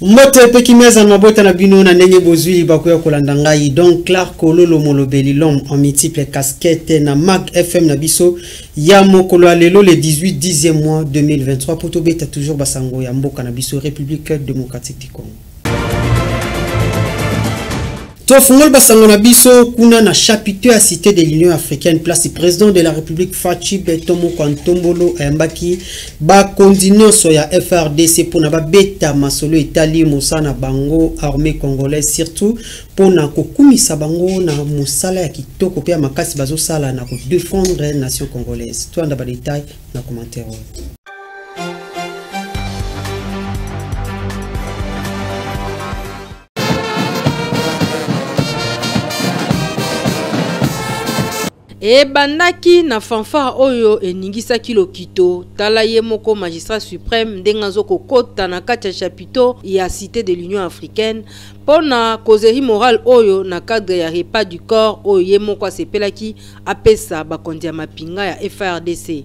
Mbote pe kimia ezala na mabota na bino na ndenge bozwi libaku ya kolanda ngai. Donc Clark Kololo Molobeli, l'homme en multiple casquette na Mag FM na biso ya mokolo ya lelo le 18 10e mois 2023 po tobeta toujours basango ya mboka na biso République démocratique du Congo. Tofungoli basango na biso kuna na chapiteau ya Cité de l'Union africaine, place président de la République Fatshi Beton Mokwa Ntombolo ayambaki bakonzi nyonso ya FRDC mpona babeta masolo etali mosala na bango armée congolaise, surtout mpona kokumisa bango na mosala ya kitoko mpe ya makasi bazosala na kodefendre nation congolaise. Tolanda ba detail na commentaire oyo. Ebandaki na fanfare oyo eningisaki lokito. Tala ye moko magistrat supreme ndenge azokokota na kati ya chapiteau ya Cité de l'Union africaine mpo na causerie morale oyo na cadre ya repas du corps oyo ye moko asepelaki apesa bakonzi ya mapinga ya FARDC.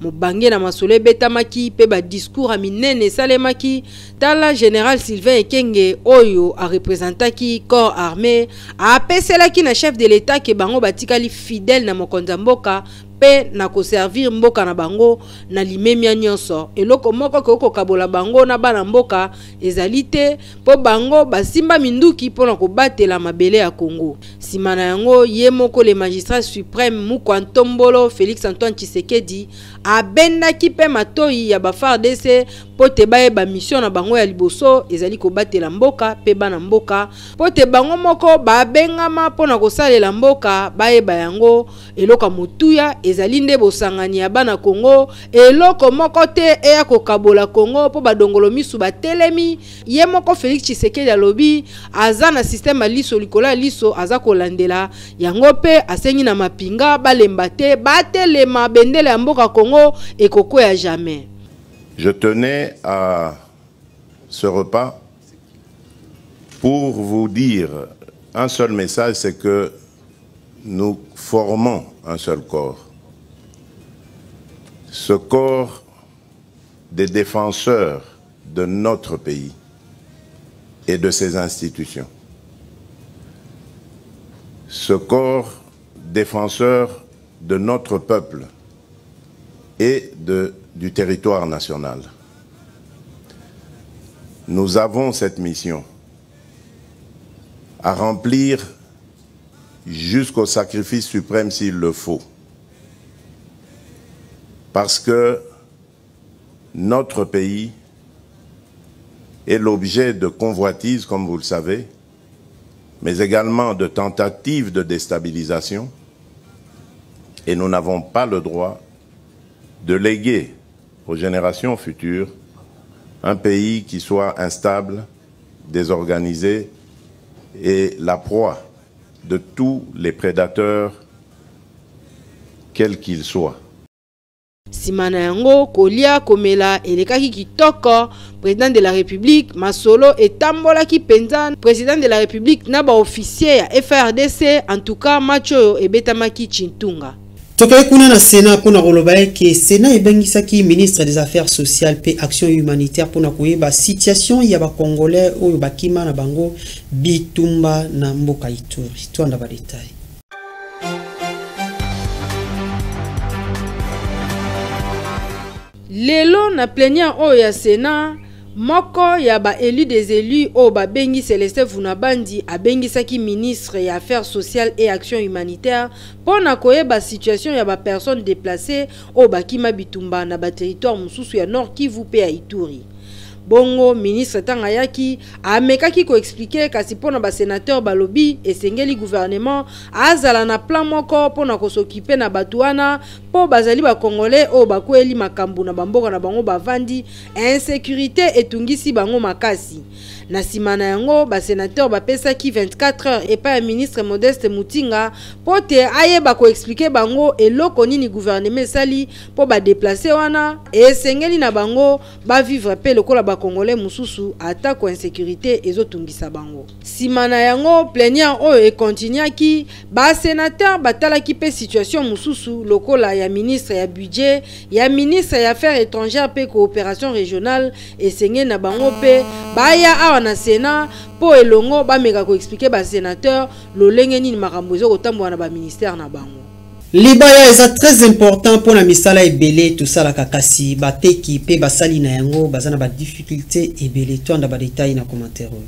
Mobange na masolo ebetamaki mpe ba discours ya minene esalemaki. Tala General Sylvain Ekenge oyo a representaki corps armé apeselaki na chef de l'État ke bango batikali fidèle na mokonzi ya mboka mpe na koservir mboka na bango na limemia nyonso. Eloko moko ekoki kokabola bango na bana mboka ezali te mpo bango basimba minduki mpo na kobatela mabele ya Congo. Sima na yango, ye moko le magistrat supreme Mukwa Ntombolo Felix Antoine Tshisekedi abendaki mpe matoyi ya ba FARDC mpo te bayeba mission na bango ya liboso ezali kobatela mboka mpe bana mboka, mpo te bango moko babengama mpo na kosalela mboka bayeba yango. Eloko ya motuya ezali nde bosangani ya bana Congo, eloko moko te eya kokabola Congo mpo badongolo misu batelemi. Ye moko Felix Tshisekedi alobi aza na système ya liso likolo ya liso, aza kolandela yango mpe asengi na mapinga balemba te, batelema, bendele ya mboka Congo ekokweya jamais. Je tenais à ce repas pour vous dire un seul message, c'est que nous formons un seul corps. Ce corps des défenseurs de notre pays et de ses institutions. Ce corps défenseur de notre peuple et du territoire national. Nous avons cette mission à remplir jusqu'au sacrifice suprême s'il le faut. Parce que notre pays est l'objet de convoitises, comme vous le savez, mais également de tentatives de déstabilisation, et nous n'avons pas le droit de léguer aux générations futures un pays qui soit instable, désorganisé et la proie de tous les prédateurs, quels qu'ils soient. Sima na yango, kolia, komela elekaki kitoko. Président de la République, masolo etambolaki penza. Président de la République na ba officier ya FARDC, en tout cas match oyo ebetamaki Tshintunga. Tokei kuna na Sénat mpona koloba eke Sénat ebengisaki ministre des Affaires sociales pe action humanitaire mpona koyeba situation ya ba Congolais oyo bakima na bango bitumba na mboka Ituri. Twanda ba détail. Lelo na plénière oyo ya Sénat, moko ya ba élus des élus oyo babengi Célestin Vunabandi abengisaki ministre ya Affaires sociales et action humanitaire mpo na koyeba situation ya ba personnes déplacées oyo bakima bitumba na ba territoire mosusu ya Nord Kivu pe ya Ituri. Bongo ministre ntango ayaki amekaki koexplike, kasi mpo na ba sénateur balobi esengeli gouvernement azala na plan moko mpo na kosokipe na bato wana mpo bazali ba Congolais oyo bakweli makambo na bamboka na bango bavandi, insécurité etungisi bango makasi. Na nsima na yango, basénateur bapesaki 24 heures epai ya ministre Modeste Mutinga mpo te ayeba koexpliquer bango eloko nini gouvernement esali mpo badéplacés wana esengeli na bango bavivre mpe lokola bacongolais mosusu, atako insécurité ezotungisa bango. Nsima na yango, plénière oyo ekontinuaki. Basénateur batalaki mpe situation mosusu lokola ya ministre ya budget, ya ministre ya affaires étrangères mpe coopération régionale. Esengeli na bango mpe baya awa na Sénat mpo elongo bameka koexpliquer basénateur lolenge nini makambo ezokotambola na baministère na bango. Libaya eza très important mpona misala ebele tosalaka, kasi bateki mpe basali na yango baza na badifficulté ebele. Tolanda badétail na commentaire oyo.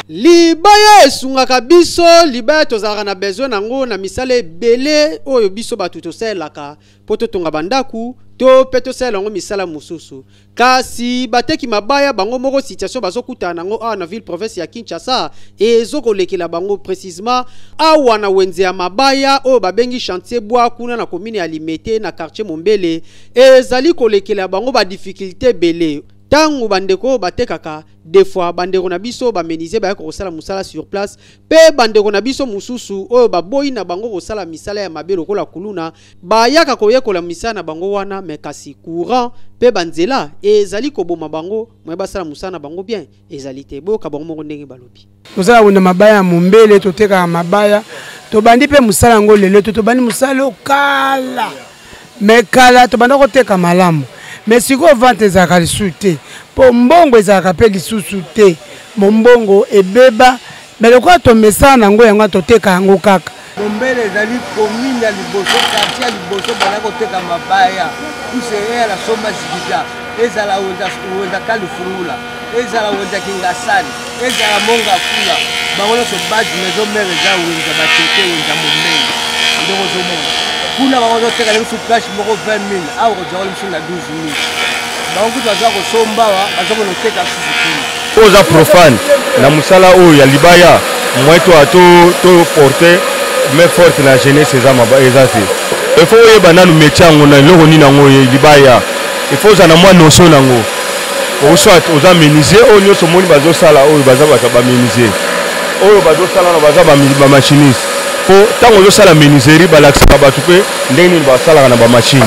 Libaya esungaka biso. Libaya tozalaka na besoin nango na misala ebele oyo biso bato tosalelaka mpo totonga bandako to mpe tosalela yango misala mosusu. Kasi bateki mabaya bango moko, situation bazokutana nango awa na ville province ya Kinshasa ezokolekela bango, précisement awa na wenze ya mabaya oyo babengi Chantier Bois, kuna na commune ya Limete, na quartier Mombele, ezali kolekela bango badifficulté ebele. Ntango bandeko oyo batekaka, des fois bandeko na biso bamenuisier bayaka kosala mosala sur place, mpe bandeko na biso mosusu oyo baboyi na bango kosala misala ya mabe lokola kuluna bayaka koyekola misala na bango wana. Me kasi courant mpe banzela ezali koboma bango, moye basala mosala na bango bien ezali te. Boyoka bango moko ndenge balobi. Tozala kunda mabaya ya Mombele, totekaka mabaya. Tobandi mpe mosala yango lelo te, tobandi mosala okala. Me kala tobanda koteka malamu, me sikoyo vente ezalaka lisusu te, mpo mbongo ezalaka mpe lisusu te. Mombongo ebeba, me lokola tomesana nango, yango toteka yango kaka. Mombele ezali commune ya liboso, quartier ya liboso banda koteka mabaya. Puse eyala somba zikita, ezala wenza Kalifungula, ezala wenza Kingasani, ezala Monga Fula, bango nyonso base maison mère eza wenza Bateke, wenza Mombele. Ndenge ozomona kuna, bango bazoteka na biso planche moko 20 000, awa kozwaka biso na 12 000. Bango kutu baza kosomba awa, baza konoteka susu kuna. Oyo oza profane na mosala oyo ya libaya, moyen to porter main forte na jeunesse eza te. Il faut oyeba nanu métier yango na eloko nini yango libaya. Il faut ozala na mwa notion nango, ou soit oza menuisier. Oyo nyonso omoni bazosala oyo, baza bato bamenuisier. Oyo bazosala wana baza bamachiniste, mpo ntango ozosala menuiserie balakisaka bato mpe ndenge nini basalaka na bamachine.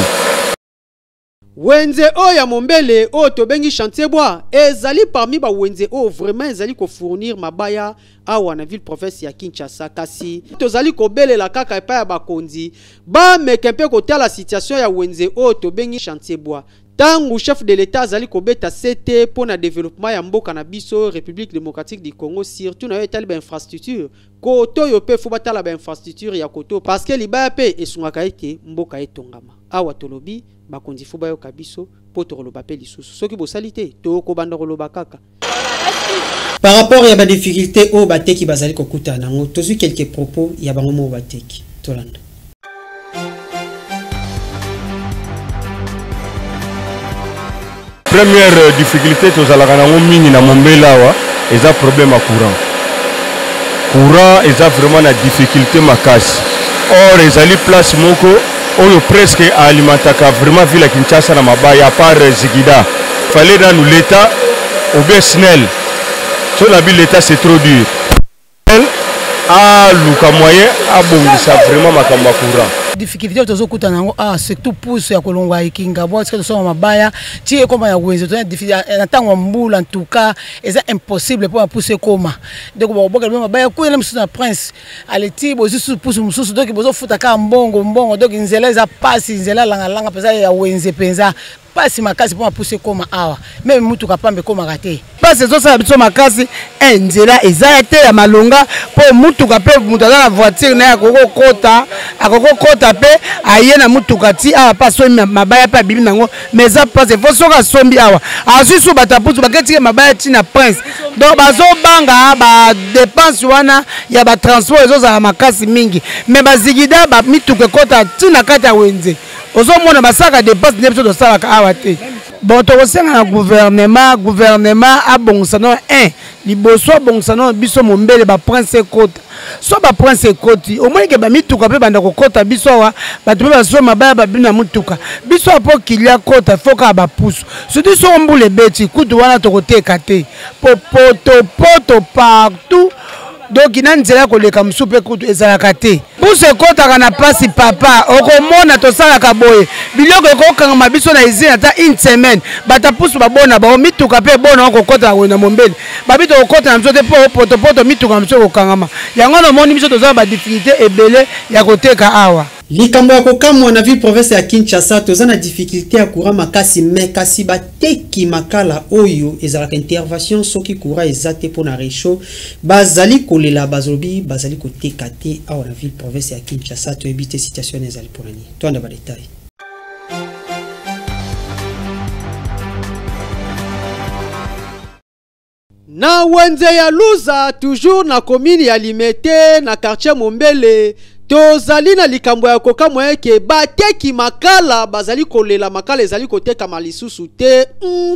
Wenze oyo ya Mombele oyo tobengi Chantier Bois ezali parmi bawenze oyo vraiment ezali kofournir mabaya awa na ville province ya Kinshasa. Kasi tozali kobelela kaka epai ya bakonzi bameke mpe kotala situation ya wenze oyo tobengi Chantier Bois. Ntango chef de l'État azali kobeta sete mpo na développement ya mboka na biso, République démocratique du Congo, surtout na yo etali bainfrastructure, koto oyo mpe fo batala bainfrastructure ya koto, parce que libaya mpe esungaka ete mboka etongama. Awa tolobi bakonzi fo bayoka biso, mpo tokoloba mpe lisusu. Soki bosali te, tokobanda koloba kaka. Par rapport ya badifficulté oyo bateki bazali kokutana nango, tozwi quelques propos ya bango moko bateki. Tolanda. Première difficulté tozalaka nango mingi na Mombele awa eza problème ya courant. Courant eza vraiment na difficulté makasi. Or ezali place moko oyo presque alimentaka vraiment ville ya Kinshasa na mabaya, à part Zigida. Fallait nanu l'État ou bien SNEL, so na bi l'État c'est trop dur, aluka moyen abongisa vraiment makambo ya courant. Difficulté oyo tozokutana yango awa, surtout pusu ya kolongwa ekinga bwa sika tosomba mabaya ti ekóma ya wenze, na ntango ya mbula ntuka eza impossible mpo mapusu ekóma. Donc bakobwaka bino mabaya kuna na mosusu na Prince ale ti bozwi susu pusu mosusu, donc bozofuta kaka mbongo mbongo. Donc nzela eza pasi, nzela langalanga mpenza ya wenze mpenza pasi makasi mpo mapusu ekóma awa. Même mutuka pamba ekómaka te. Mpasi ezosala biso makasi, nzela eza te ya malonga mpo mutuka mpe moto aza na voiture na ye akoki kokota, akoki kokota mpe aye na mutuka ti awa mpe asombi mabaya mpe abimi nango. Mais eza mpasi, fo soki asombi awa, azwi su bato ya pusu baketike mabaya ti na Prince. Donc bazobanga badépense wana ya batransport ezozala makasi mingi. Mais bazigida bamituka ekota ti na kati ya wenze, ozomona basalaka dépense nde biso tosalaka awa te. Bon, tokosenga na gouvernement, gouvernement abongisa no 1 liboso, abongisa no biso Mombele, baprince ekota. So baprince ekoti, omoni ke bamituka mpe banda kokota biso awa, bato mpe bazwa mabaya babimi na mutuka biso awa mpo kilia kota fo kaka bapusu. Surtout soko mbula ebeti kutu wana tokoteka te, po potopoto partout. Donc na nzela ya koleka mosusu mpe kutu ezalaka te. Pusu ekɔtaka na mpasi papa, okomona tosalaka boye, biloko ekokangama biso na usine ata une semaine. Bato ya pusu babona bango mituka mpe ebona kokɔta na wenda Mombele, babi tokokɔta na biso te mpo potopoto mituka na biso ekokangama. Yango wana omoni biso toza na badifficulté ebele ya koteka awa. Likambo ya kokamwa, na ville province ya Kinshasa toza na difficulté ya courant makasi, mais kasi bateki makala oyo ezalaka intervention soki courant eza te mpo na réchaud, bazali kolela, bazolobi bazali koteka te awa na ville province ya Kinshasa. Toyebi te situation ezali mpona nini. Toanda badetail. Na wenze ya Luza, toujours na commune ya Limete, na quartier Mombele, tozali na likambo ya kokamwa eke bateki makala bazali kolela, makala ezali kotekama lisusu te.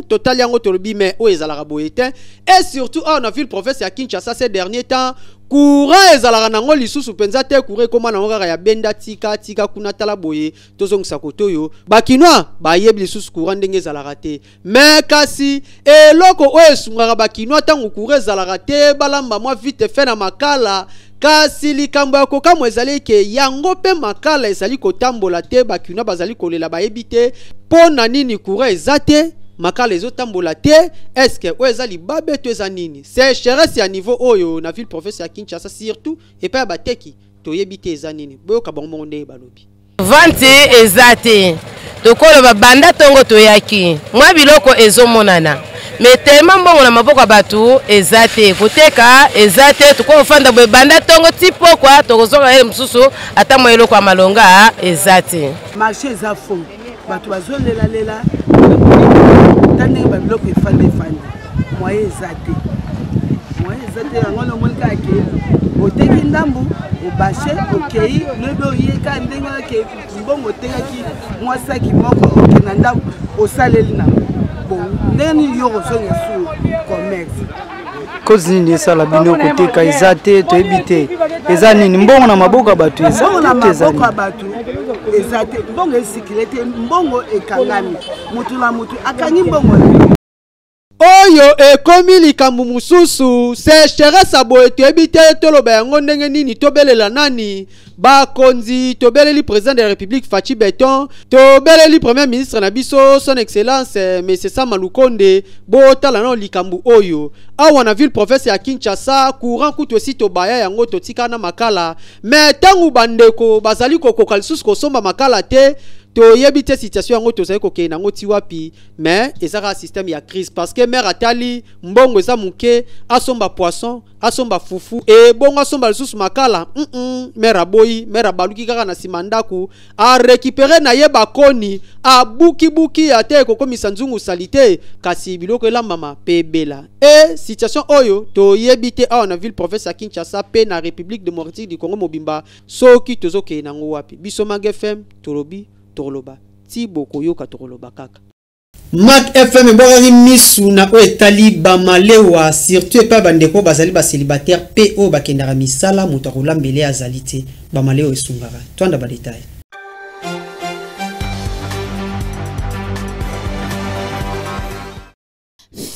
Totali yango, tolobi me oyo ezalaka boye te. Et surtout awa na ville province ya Kinshasa, ces derniers temps courant ezalaka nango lisusu mpenza te. Courant ekóma nango kaka ya benda, tika tika kuna, tala boye, tozongisa kote oyo. Bakinois bayebi lisusu courant ndenge ezalaka te. Me kasi eloko oyo esungaka bakinois ntango courant ezalaka te, balamba mwa vite fait na makala. Kasi likambo ya kokamwa ezali ke yango mpe makala ezali kotambola te. Bakinois bazali kolela, bayebi te mpo na nini courant eza te, makala ezotambola te. Est-ce oyo eza libabe to eza nini? Sécheresse ya niveau oyo na ville province ya Kinshasa, surtout epai ya bateki, toyebi te eza nini. Boyoka bango moko ndenge balobi. Vente eza te. Tokoloba banda ntongo toyaki, mwa biloko ezomonana, mais tellement mbongo na maboko ya bato eza te, koteka eza te. Tokofanda boye banda ntongo ti pokwa, tokozonga ye mosusu, ata mwa eloko ya malonga eza te. Marché eza faux, bato bazolelalela ta ndenge babiloko efandi efandi, moyen eza te, moyen eza te. Yango wana omoni kaka ke oteki ndambu, obashe, okei lobi, oye kaka ndenge wana ke mbongo otekaki mwa saki moko, okenda ndambu osaleli nango. Bon, ndenge nini yo kozonga su commerce? Cause nini esala bino koteka eza te? Toyebi te eza nini. Mbongo na maboko ya bato eza Mbongo na te, eza maboko ya nini? Bato eza te, mbongo esikile te, mbongo ekangami, mutu na mutu akangi mbongo na ye. Oyo ekomi likambo mosusu, sécheresse ya boye, toyebi te toloba yango ndenge nini, tobelela nani? Bakonzi, tobeleli président de la République Fatshi Béton, tobeleli premier ministre na biso, son excellence monsieur Sama Lukonde, botala nano likambo oyo awa na ville province ya Kinshasa. Courant kutu esi tobaya yango, totika na makala, mais ntango bandeko bazali kokoka lisusu kosomba makala te, toyebi te situation yango tozali kokende yango ti wapi. Mais eza kaka système ya crise, parce que mare atali mbongo eza moke, asomba poisson, asomba fufu, ebongo asomba lisusu makala. Mare aboyi, mare abaluki kaka na nsima ndako, arécupérer na ye bakoni, abukibuki ate ekokomisa nzungu sali te, kasi biloko elambama mpe ebela. E situation oyo toyebi te awa na ville province ya Kinshasa mpe na République démocratique du Congo mobimba, soki tozokende nango wapi. Biso Mag FM tolobi, tokoloba ti bokoyoka, tokoloba kaka. Mak FM ebwakaki misu na oyo etali bamalewa, surtout epai bandeko bazali bacélibataire mpe oyo bakendaka misala, moto akolambele azali te. Bamalewa esungaka. Twanda badetail.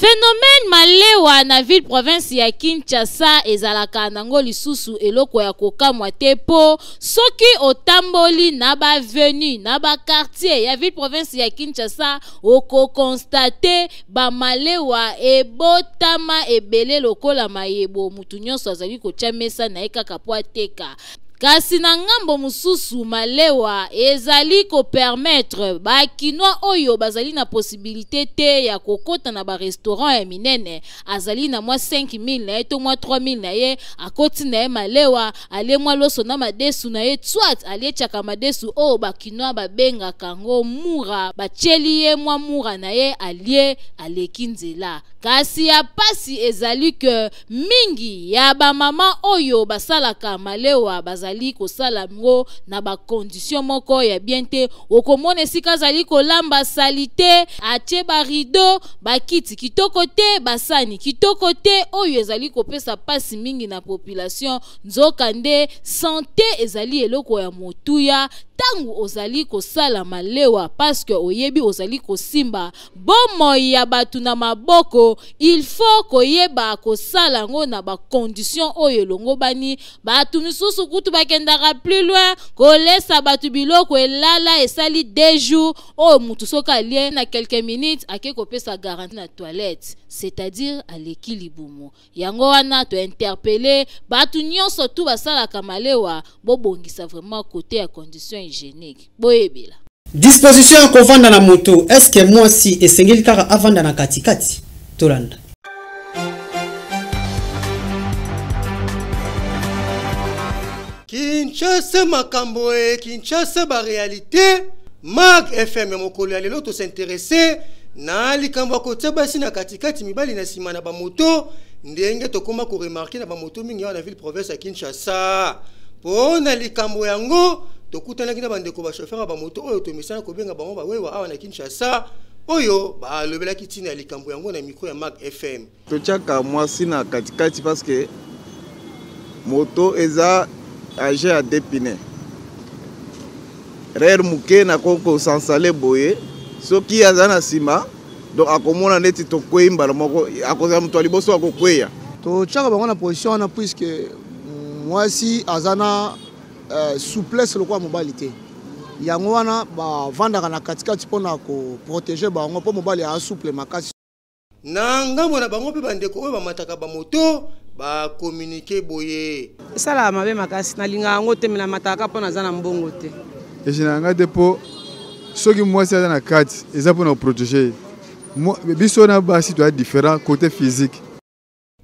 Phénomène malewa na ville province ya Kinshasa ezalaka nango lisusu eloko ya kokamwa te, mpo soki otamboli na baavenue, na baquartier ya ville province ya Kinshasa, okoconstater bamalewa ebotama ebele lokola mayebo. Mutu nyonso azali kotia mesa na ye kaka po ateka. Kasi na ngambo mosusu, malewa ezali kopermettre bakinois oyo bazali na possibilité te ya kokɔta na barestaurant ya minene, azali na mwa 5000 na ye to mwa 3000 na ye, akoti na ye malewa, alie mwa loso na madesu na ye, soit alietiaka madesu oyo bakinois babengaka yango mura, batieli ye mwa mura na ye, alie, aleki nzela. Kasi ya pasi ezali que mingi ya ba mama oyo basalaka malewa bazali kosala yango na ba condition moko ya bien te. Okomona esika azali kolamba salite, atie ba rideau, ba kiti kitoko te, basani kitoko te, oyo ezali kopesa pasi mingi na population. Nzoka nde sante ezali eloko ya motuya tango ozali kosala malewa, parce que oyebi ozali kosimba bomoi ya bato na maboko. Il faut koyeba kosala yango na ba condition oyo elongobani. Bato misusu kutu bakendaka plus loin kolesa bato biloko elala esali 2 jours, oyo mutu soki alie na quelques minutes ake kopesa garantie na toilette, c'est-à-dire aleki libumu. Yango wana to interpeller bato nyonso tu basalaka malewa, bobongisa vraiment côté ya condition hygiénique, boyebela. Disposition ya kovanda na moto, est-ce que mwasi esengeli kaka avanda na katikati? Tolanda. Kinshasa makambo e Kinshasa ba réalité. Mag FM ya mokolo ya lelo tosinteresse na likambo ya kotia basi na katikati, mibali na nsima na bamoto, ndenge tokóma koremarquer na bamoto mingi awa na ville province ya Kinshasa. Mpo na likambo yango, tokutanaki na bandeko bachauffeur ya bamoto oyo tomesana kobenga bango bawewa awa na Kinshasa, oyo balobelaki ntina ya likambo yango na micro ya Mag FM. Totiaka mwasi na katikati parce que moto eza age ya deux pneus, rere moke nakoki kosansale boye. Soki aza na nsima, donc akomona neti tokwei mbala moko, akozala moto ya liboso akokweya. Totiaka bango na position wana puisque mwasi aza na souplesse lokola mobali te. Yango wana bavandaka na katikati mpona koprotéger bango, mpo mobali aza souple makasi. Na ngambo na bango mpe, bandeko oyo bamataka bamoto bacommuniquer boye. Esalaka mabe makasi, nalingaka yango te, me namataka mpo naza na mbongo te. Egênaka ngai te, mpo soki mwasi aza na kati, eza mpona koprotéger ye. Biso na basi toya différent côté physique.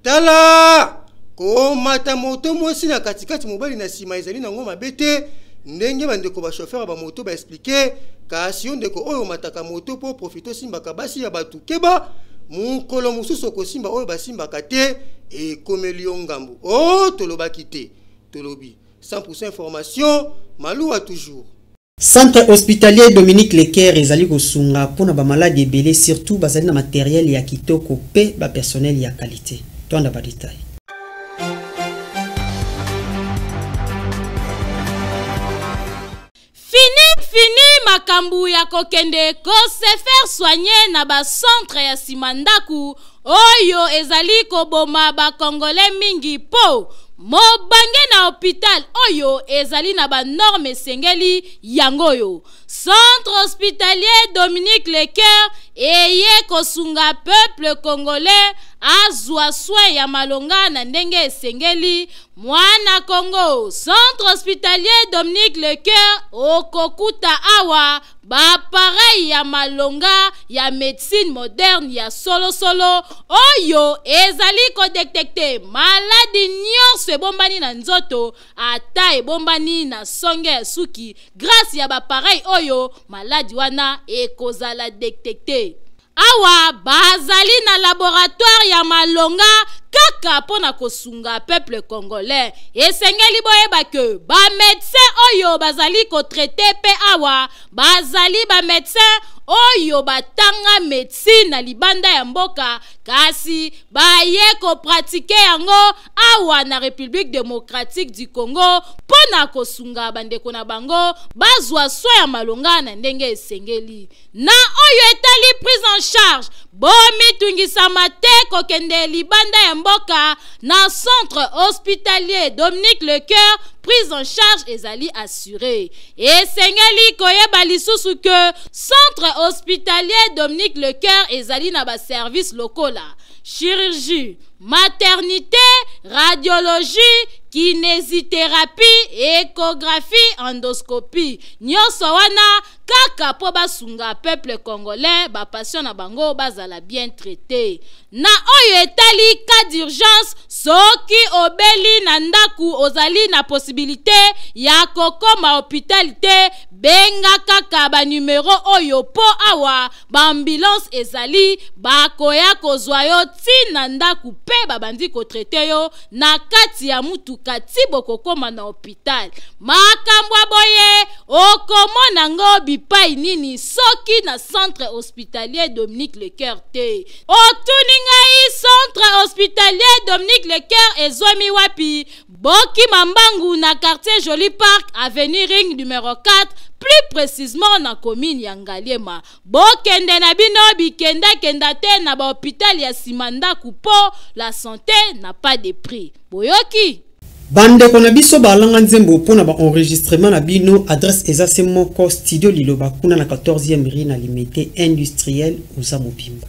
Tala, komata moto mwasi na katikati, mobali na nsima, ezali nango mabe te ndenge bandeko bachauffeur ya bamoto baexpliquer. Kasi yo ndeko oyo omataka moto mpo profite osimbaka basi ya bato, keba, mokolo mosusu okosimba oyo basimbaka te, ekomeli yo ngambo. O tolobaki te, tolobi 100 information maluwa toujours. Centre hospitalier Dominique Leker ezali kosunga mpona bamaladi ebele, surtout bazali na matériel ya kitoko mpe bapersonnel ya qualité. Twanda badétail. Fini fini makambo ya kokende kose faire soigner na bacentre ya nsima ndako oyo ezali koboma bakongole mingi, mpo mobange na hôpital oyo ezali na banorme esengeli. Yango oyo Centre hospitalier Dominique Leker eye kosunga peuple congolais azwa soin ya malonga na ndenge esengeli. Mwana Congo, Centre hospitalier Dominique Leker, okokuta awa baappareil ya malonga ya médecine moderne ya solosolo oyo ezali kodétecter maladi nyonso ebombani na nzoto, ata ebombani na songe ya suki. Grâce ya baappareil oyo, maladi wana ekozala détecté. Awa bazali na laboratoire ya malonga kaka mpo na kosunga peuple congolais. Esengeli boyeba ke bamédecin oyo bazali kotraiter mpe awa bazali bamédecin oyo batanga médecine na libanda ya mboka, kasi baye kopratiquer yango awa na République démocratique du Congo mpo na kosunga bandeko na bango bazwa soin ya malonga na ndenge esengeli. Na oyo etali prise en charge, bomitungisama te kokende libanda ya mboka. Na Centre hospitalier Dominique Lecoeur, prise en charge ezali assuré. Esengeli koyeba lisusu ke Centre hospitalier Dominique Lecoeur ezali na baservice lokola chirurgie. Maternité, radiologie, kinésithérapie, échographie, endoscopie. Nyonso wana kaka mpo basunga peuple congolais, ba patient na bango bazala bien traité. Na oyo etali cas d'urgence, soki obeli na ndaku ozali na possibilité ya kokoma hôpital te, benga kaka ba numero oyo mpo awa ba ambulance ezali, bakoya kozwa yo ti na ndaku mpe babandi kotraite yo na kati ya mutuka ti bokokoma na hôpital. Makambo ya boye okomona ngo bipai nini soki na centre hospitalier Dominique Lecoeur te. Otuni ngai centre hospitalier Dominique Lecoeur ezwami wapi? Bokima mbangu na quartier Joli Park, avenue Ring numéro 4, plus précisément na commune ya Ngaliema. Bokende na bino bikenda-kenda te na ba hôpital ya nsima ndako po la santé n'a pas de prix. Boyoki? Bandeko na biso balanga nzembo mpona ba enregistrement na bino, adresse eza se moko, studio Liloba kuna na 14e rue na Limete industriel oza mobimba.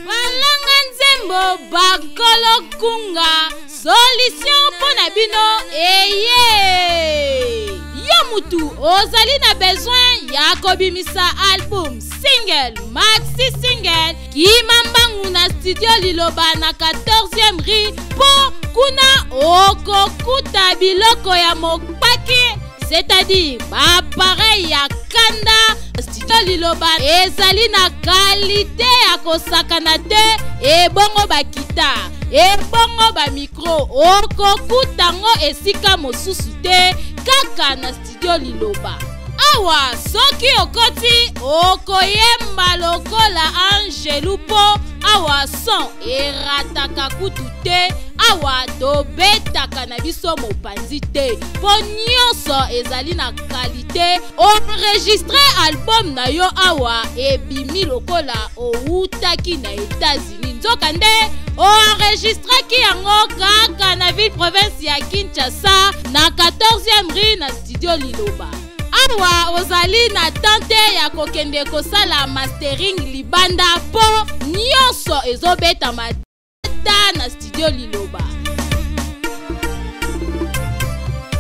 Balanga nzembo bakolo kunga solution mpo na bino eye. Yo mutu ozali na besoin ya kobimisa album, single, maxi single, kima mbangu na studio Liloba na 14e rue mpo kuna okokuta biloko ya mopaki, c'est-à-dire ba appareil ya kanda. Studio Liloba ezali na qualité ya kosakana te, ebongo ba guitare, ebongo ba micro, okokuta ngo esika mosusu te, kaka na studio Liloba. Awa soki okoti okoyemba lokola angelu po awa son erataka kutu te, awa tobetaka na biso mopanzi te po nyonso ezali na qualité. Enregistre album na yo awa ebimi lokola owutaki na États-Unis, nzokande oenregistraki yango kaka na ville province ya Kinshasa na 14e rue na studio Liloba. Awa ozali na tante ya kokende kosala mastering libanda po nyonso ezobetama na studio Liloba.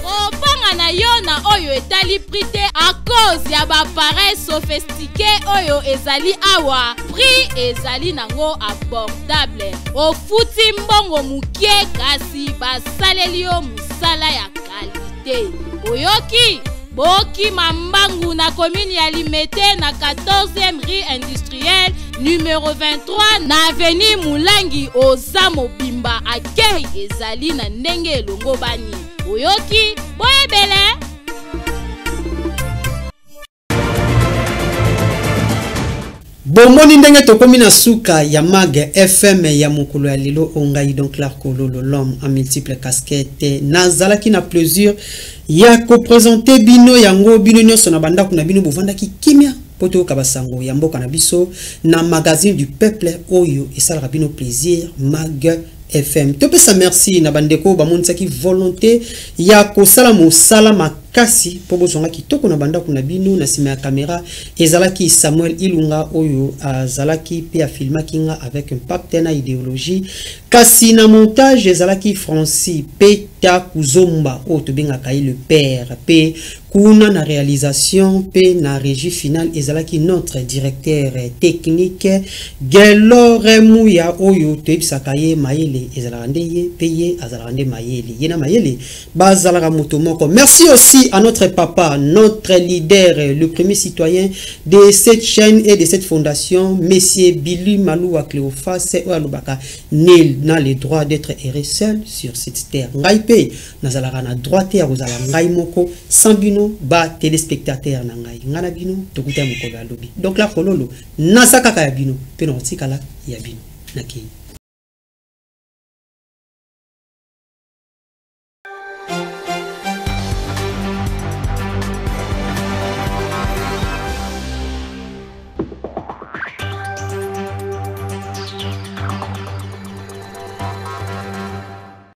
Kobanga na yo na oyo etali prix te à cause ya ba appareil sophistiqué oyo ezali awa, prix ezali nango abordable. Ofuti mbongo mokie kasi basaleli yo mosala ya qualité. Oyoki? Bokima mbangu na commune ya Limete na 14e rue industrielle numéro 23 na avenue Mulangi oza mobimba, accueil ezali na ndenge elongo bani. Oyoki? Boyebele. Bomoni ndenge tokomi na suka ya Mag FM ya mokolo ya lelo. Ongai donc Clark Kololo, l'homme en multiple casquette, nazalaki na plaisir ya kopresente bino yango. Bino nyonso na bandako na bino bovandaki kimia po toyoka basango ya mboka na biso na magazine du peuple oyo esalaka bino plaisir, Mag FM. Topesa merci na bandeko bamonisaki volonté ya kosala mosala makasi mpo bozwanga kitoko na bandako na bino. Na nsima ya kamera ezalaki Samuel Ilunga oyo azalaki mpe afilmaki nga avec impact na idéologie, kasi na montage ezalaki Francis Peta Kuzomba oyo tobengaka ye le père, mpe kuna na réalisation mpe na régie finale ezalaki notre directeur technique Gelore Muya oyo toyebisaka ye mayele ezalaka nde ye mpe ye azalaka nde mayele, ye na mayele bazalaka moto moko. Merci aussi à notre papa, notre leader, le premier citoyen de cette chaîne et de cette fondation, monsieur Billy Maloua Cléophas oyo alobaka nul n'a le droit d'être erré seul sur cette terre. Ngai mpe nazalaka na droit te ya kozala ngai moko sans bino ba téléspectateur na ngai. Ngai na bino tokuta ya mokolo ya lobi. Donc la kololo naza kaka ya bino mpe na kotikala ya bino. Nakei.